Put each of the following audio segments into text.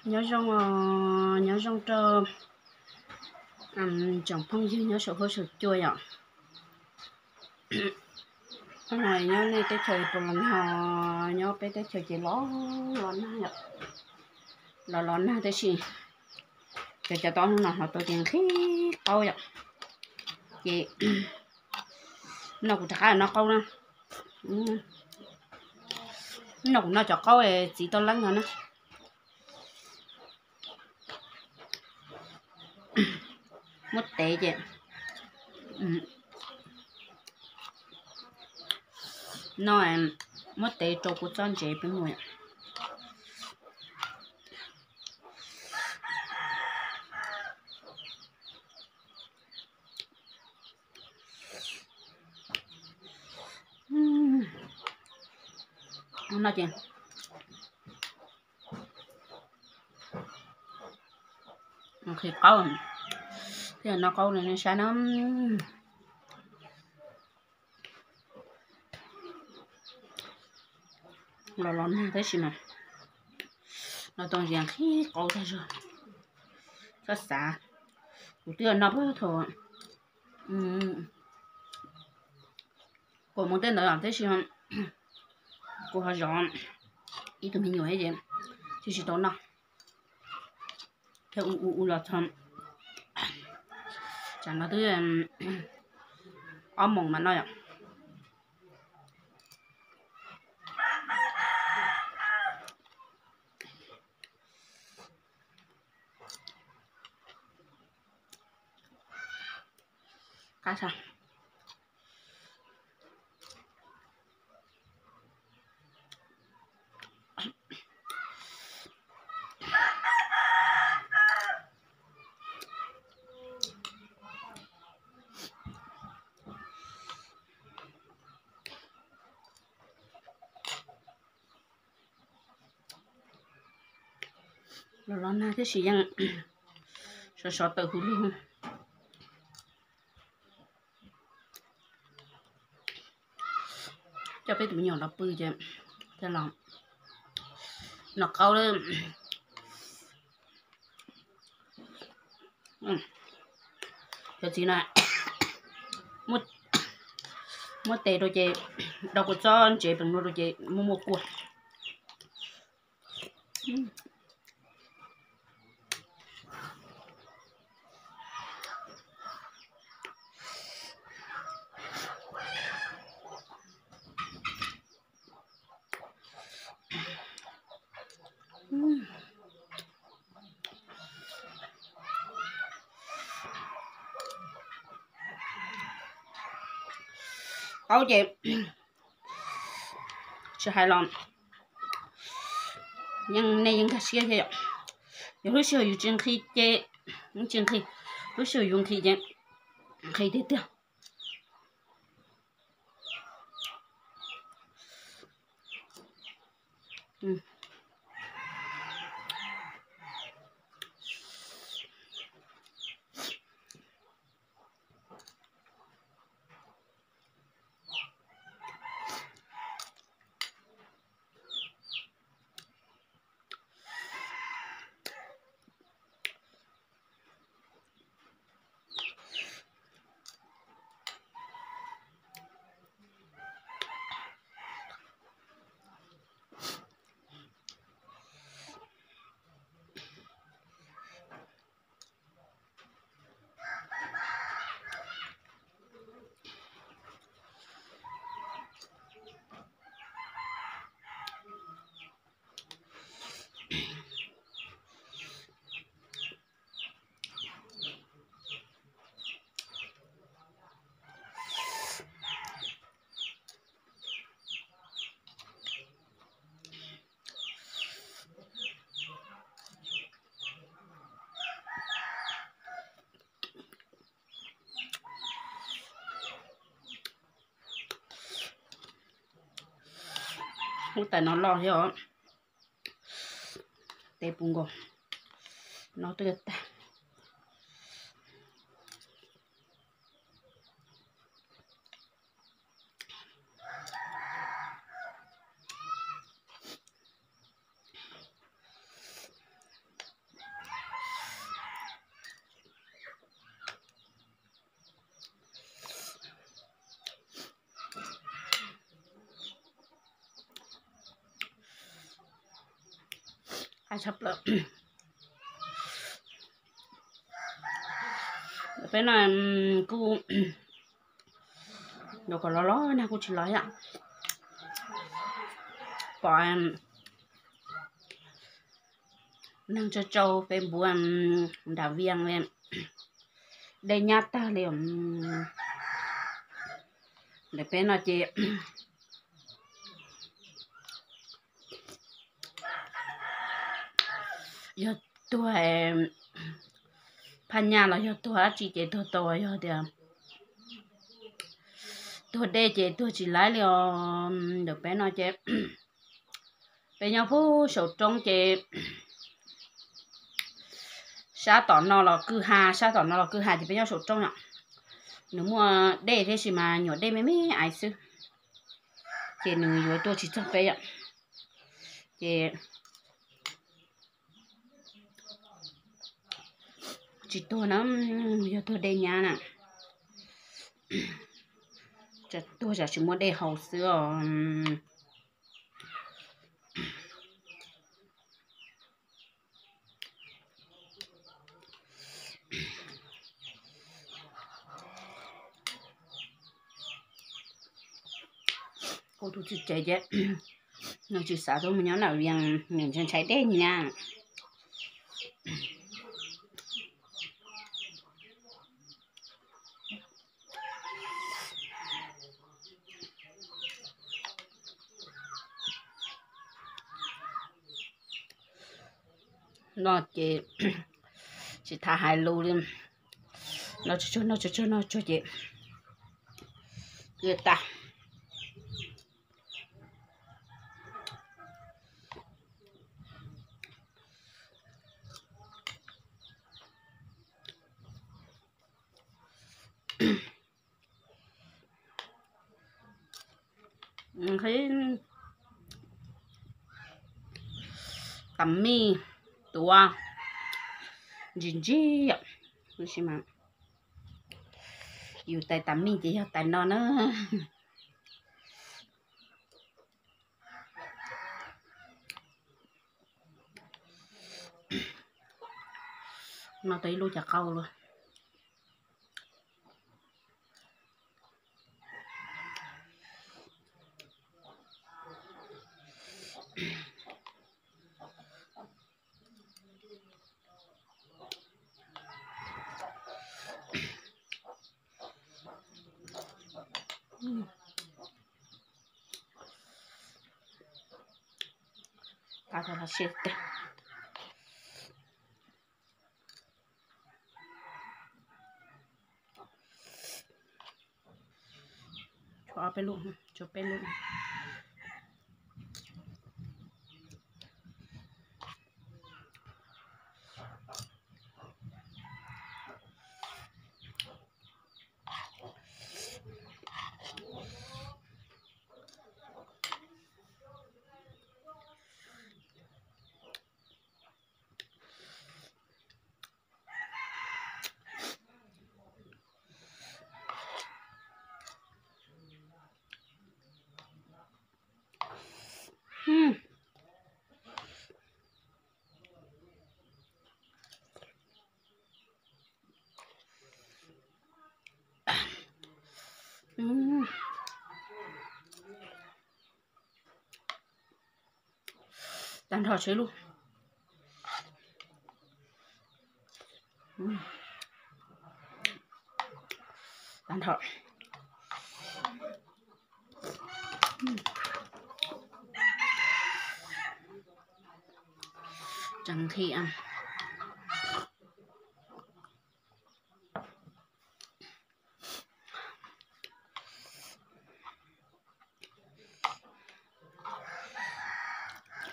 Nyob zoo, nyob zoo rau tsoom phooj ywg nyob saum huab saum cua yom. Hnub no nyob nej teb chaws puas los nag? Nyob peb teb chaws ces los los nag yom, los los nag tab sis cov cov tau hnub no hnov tau ces nqhis qaub yom. Ces no kuv rov qab noj qaub na. No kuv noj cov qaub txiv toj leeb no na. Muab tev ces no, muab tev rau kua txob ntsev peb mus. No ces nqhis qaub, thiaj noj qaub li nej saib na. Los los nag tab sis mas no tau ntsis nqhis qaub tag zog. Txhob xav, kuv twb noj puag thaum kaum moos tej ntawd tab sis kuv ho zov ib tug me nyuam thiab ces tsis tsis tau noj. Thiab u u u los txog tsam no twb ob moos mas noj yom. Qab tshaj. Los los nag tab sis yeej sov sov tawm huv lug. Coj peb tus me nyuam los pw ces thiaj los noj qaub lawm. Cov txiv na, muab tes rau ces, rau kua txob ntsev pem no rau ces muaj muaj kua. Qaub ces tsis hais los yeej nej yeej nkag siab thiab yom. Yog lub sij hawm yus tsis nqhis ces tsis nqhis, lub sij hawm yus nqhis ces nqhis tiag tiag. Huab tais no loj thiab os. Tes puv nkaus no twb tag. Qab tshaj plaws. Peb no kuj, yuav kom los los nag kuj tsis los yom. Pom neeg tsau tsau Facebook nram Vias dej nyab tag li. Ntawm peb no ces yog tuag phaj nyaj los yog tuag dab tsi ces tuag tau, yog tias tuag dej ces tuag tsis laib li os. Ntawm peb no ces peb nyob puag saum roob ces sab tom no los kwj ha, sab tom no los kwj ha ces peb nyob saum roob yom. Nws muaj dej thiab sis mas nyuam dej me me ais xwb, ces nws yuav tuaj tsis txog peb yom. Ces tsis tuag na, yog tuag dej nyab na. Tuag tsam tsis muaj dej haus xwb os. Kuv tus txiv tsev ces nws tsis xav tuaj mus nyob nram Vias, nws ntshai ntshai dej nyab. No ces tsis tham hais lus li, no tsuag tsuag no tsuag tsuag no tsuag ces tag. Tais mij tuav ntsis ntsis yom, tab sis mas yus tais tais mij ces yog tais no na. No tau ib lub cas qau luaj. Qab tag los sib teg. Tshuav ob peb lub, tshuav peb lub. Tag nrho tshuav ib lub. Tag nrho. Tseem nqhis.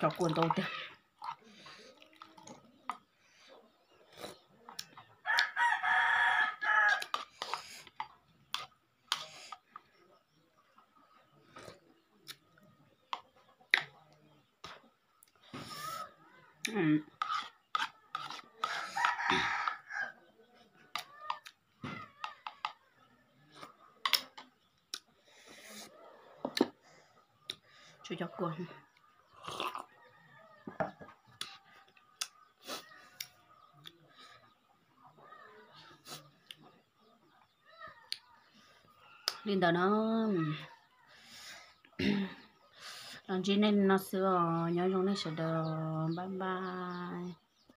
Cov kua ntau tiag. Tshuav cov kua. Li ntawd no, los ntsib nej no xwb os, nyob zoo nej sawv daws, bye bye.